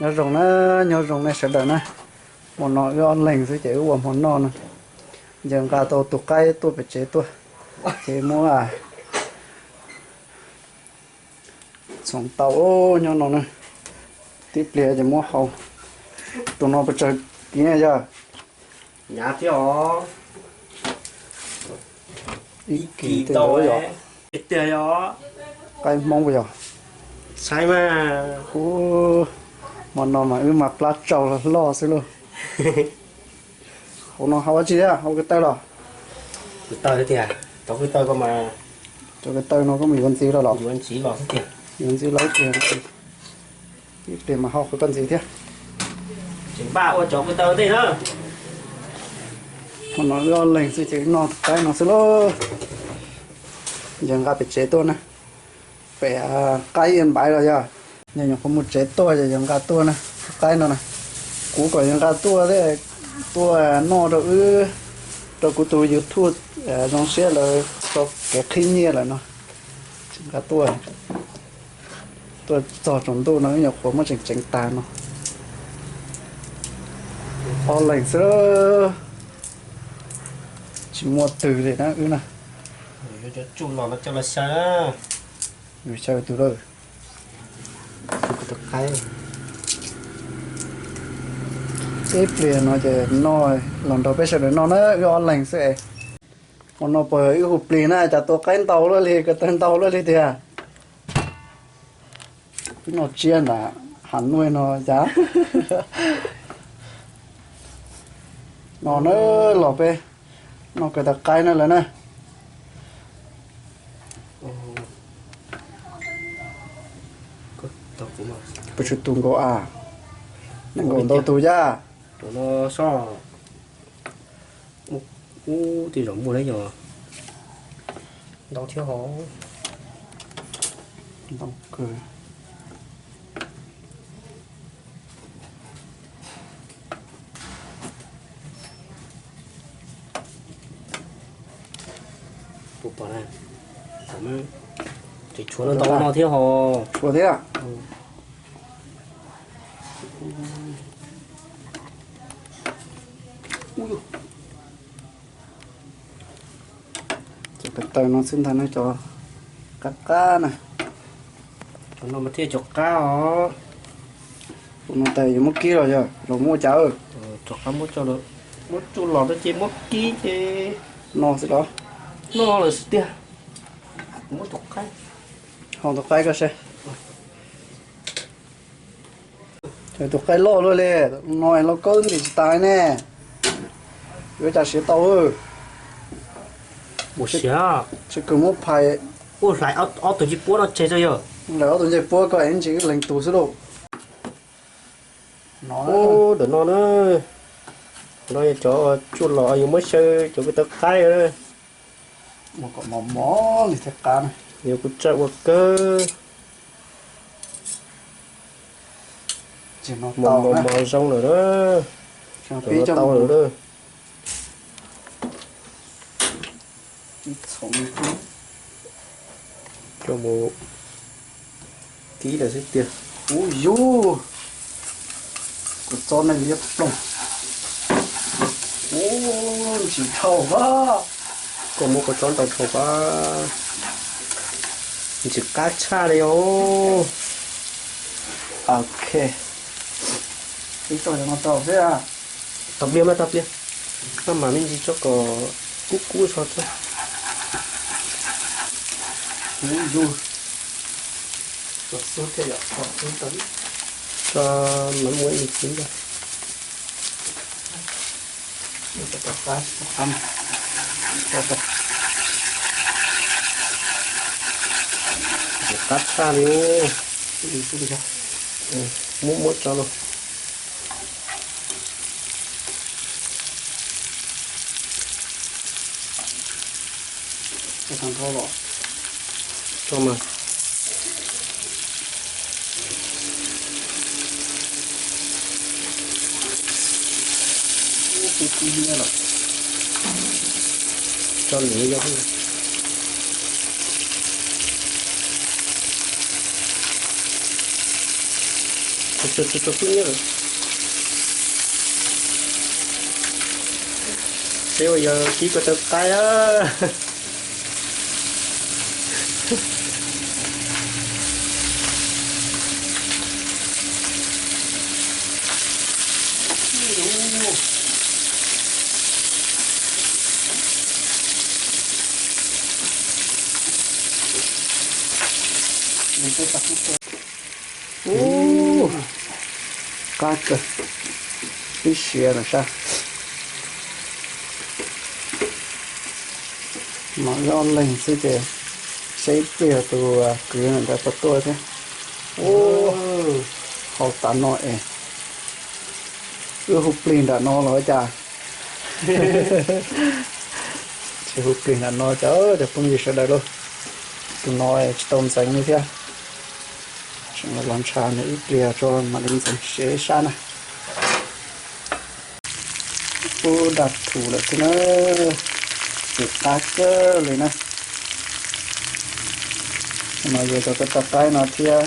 Nyob zoo na, nyob zoo nej sawv daws na. Hmo no wb ob leeg xwb ces wb ua hmo noj na. Yawg nqa tau tus qaib tuaj pem tsev tuaj, ces muab txhoov tau nyob no na. Tib pliag ces muab hau. Tus no puas tsawg kis yog? Hnyav thiab os. Ib kis tau yom. Tiag yog qaib Hmoob puas yog? Saib mas. Ub, hmo no mas wb mas plab tsau loj xwb lauj. Hauv no hau dab tsi thiab, hau ko taw los? Ko taw thiab tiag, cov ko taw ko mas. Cov ko taw no koj mus yuav ntxiv los los? Yuav ntxiv los xwb tiag. Yuav ntxiv los ib pliag, ib pliag mas hau qhov koj ntxiv thiab. Tseem npaj ua cov ko taw ntej na. Hmo no wb ob leeg xwb ces wb noj tus qaib no xwb lauj. Yawg nqa pem tsev tuaj na. Pem qaib Yên Bái los yog? Yog nyuam qhuav mus tsev tuaj ces yawg nqa tuaj na, tus qaib no na. Kuv kom yawg nqa tuaj thiab, tuaj noj rau wb, rau kuv tus YouTube zoo siab lawv tau kev qhib nyiaj lawm no. Tsis nqa tuaj, tuaj txog tsaus ntuj no wb nyuam qhuav muab tseem tseev tas no. Ob leeg xwb, tsis muaj twg li na wb na. Yuav cov tsuj los no coj los xyaw. Xyaw tus lawm. Ib pliag no ces noj los nrog peb sawv daws noj na, wb ob leeg xwb es. Ua no puas ib hu plig na, cas tua qaib ntau luaj li, ko taw ntau luaj li tiag. Wb noj tsiab nram Hà Nội no cas. No na, los peb noj ko taw qaib na lawm na. Pes tsawg tus nkaus a? Nees nkaum ntau tus yaj. Ub, tej zaum muaj na yog. Ntau thiab hos. Ntau kawg. Puas pom na? Ces tshuav no ntau no thiab hos. Tshuav thiab. Cov ko taw no xwb ntag na, cov qab qab na. Cov no mas thiaj cov qab os. Tus no tas yuav muab kib los yog los muab ua cas? Cov qab muab tsuj los rau ces muab kib ces no xwb los? No lawm xwb tiag. Kuv muab tus qaib, ho tus qaib koj seb. Tus qaib loj luaj li, no lauj kaub ntim tsis tas ne. Yuav cas siav tau. Ua siav. Tsis kawg muab phais. Ua hlais ob tug ncej puab no tseg tso yog. Hlais ob tug ncej puab ko es ntsis lees tus xwb lauj. No, ntawm no na. No yog cov tsuj los yuav muab xyaw cov ko taw qaib. Ua kom mos mos li thiaj qab na. Yog kuv tsa ua kawg. Mos mos zoo lawm na. Tau lawm na. Coj mus kib lawm xwb tiag. Ub yug, kuv txob nej liab ploog. Ub, ntsis dhau pab. Koj muab koj tsob ntau dhau pab. Ntsis qab tshaj li os. Ok, ib txoj no tau xwb. Tau pliag mas tau pliag. Maj mam me ntsis tso kom kub kub so tso. Ub yug, tso xub thiaj yom, tso xub tau. Tso maj mam me ntsis ntag. Qab tshaj li. Muab muab tso no. Tso mas. Tso lwm yog. Tus, tus, tus, tus pib nyob lawm. Peb ua yog kib ko taw qaib a. Ub, qab kawg, ib siav lawm sab. Mos ib ob leeg xwb ces seb ib pliag tus kwv ntawd puas tuaj thiab. Ub, hau tas no es wb hu plig nram no los cas? Tsis hu plig nram no cas cov phooj ywg sawv daws lauj. Tus no tsis tau ntxeev li thiab. Tseem los ntshav nws ib pliag tso mam li ntxeev siav ib sab na. Ub, dag thum lawm thiab na, txiv qab kawg li na. No yuav cov ko taw qaib no thiab,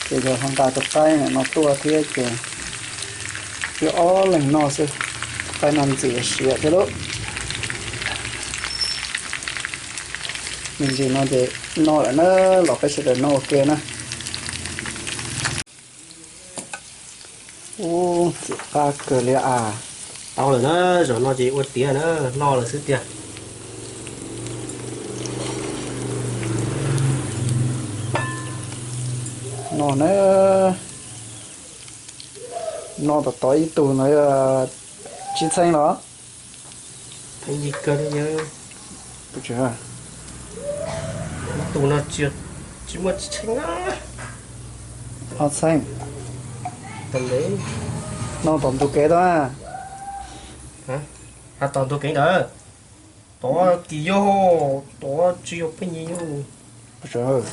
ces yog ho nqa tus qaib no tuaj thiab ces wb ob leeg noj xwb. Qaib no ntxim siav thiab lauj. Me ntsis no ces noj lawm na, los peb sawv daws noj ua ke na. Ub, txiv qab kawg li as. Tau lawm na, zaum no ces ua tiav na, noj lawm xwb tiag. Noj na, noj tom tod ib tug no yog tsib txheeb los? Pheej yig kawg li. Tus no tsis muaj tsib txheeb na. Ob txheeb. Noj tom ntug kev tau. Tom ntug kev ntawd. Tod kis yog, tod tsis yog pheej yig yog.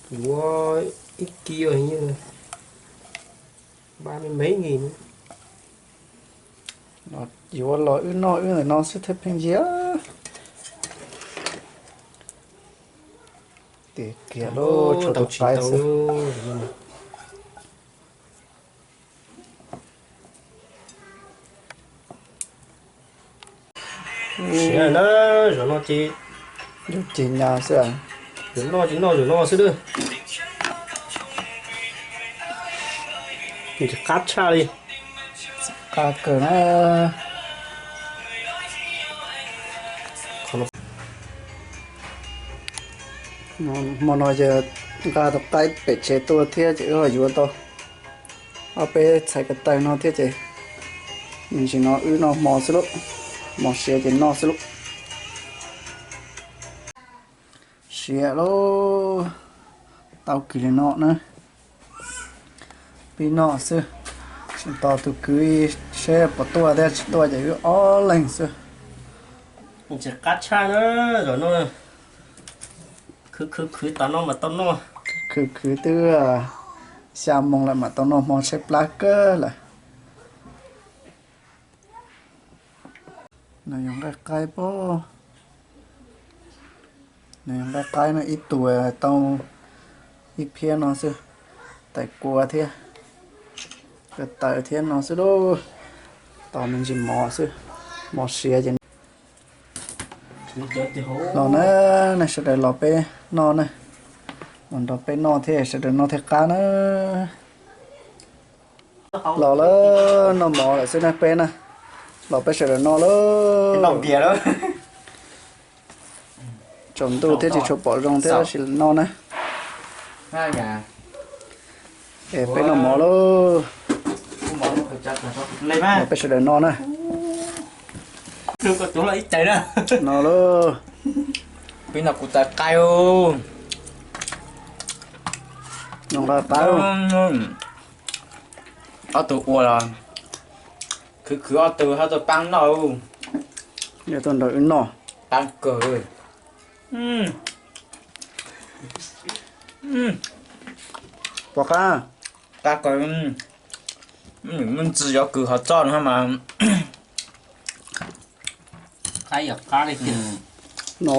Yuav ib kis yog ba me me ngi. Yuav los wb noj wb ntawm no xwb thiaj pheej yig. Tiag kiag lauj, tshuav tus qaib xwb. Siav na, zaum no ces yog ceg nyas xwb. Zaum no ces noj zaum no xwb lawm. Nws qab tshaj li. Qab kawg na. Hmo no ces nqa tus qaib pem tsev tuaj thiab ces wb ho yuav tau ob peb txhais ko taw no thiab ces me ntsis no wb noj hmo xwb lauj, hmo siav ces noj xwb lauj. Siav lauj, tau kis li no na. Pib noj xwb, tseem tos tus kwv seb puas tuaj thiab, tsis tuaj ces wb ob leeg xwb. Tsis qab tshaj na, zaum no khwv khwv khwv tas no mas tau noj. Khwv khwv twb xya moo lawm mam tau noj hmo tshaib plab kawg lawm. Nws yog nqaij qaib pob. Nws yog nqaij qaib no, ib tug tau ib phiab no xwb. Tais kua thiab, ko taw thiab no xwb lauj. Tos me ntsis mov xwb, mov siav ces. Los na, nej sawv daws los peb noj na. Los nrog peb noj thiab sawv daws noj thiaj qab na. Los lawm, noj mov lawm xwb na peb na. Los peb sawv daws noj lauj. Tsaus ntuj thiab tsis tshua pom zoo thiab tab sis noj na. Es peb noj mov lauj. Los peb sawv daws noj na. Noj lauj. Peb noj kuv tais qaib. Noj nqaij qaib. Ob tug ua los khwv khwv ob tug hab tuaj paab noj. Yog tuaj nrog wb noj. Paab kawg. Puas qab? Qab kawg. Muaj ntsis yuav kws hov txoj no mas. Qab yog qab li. No.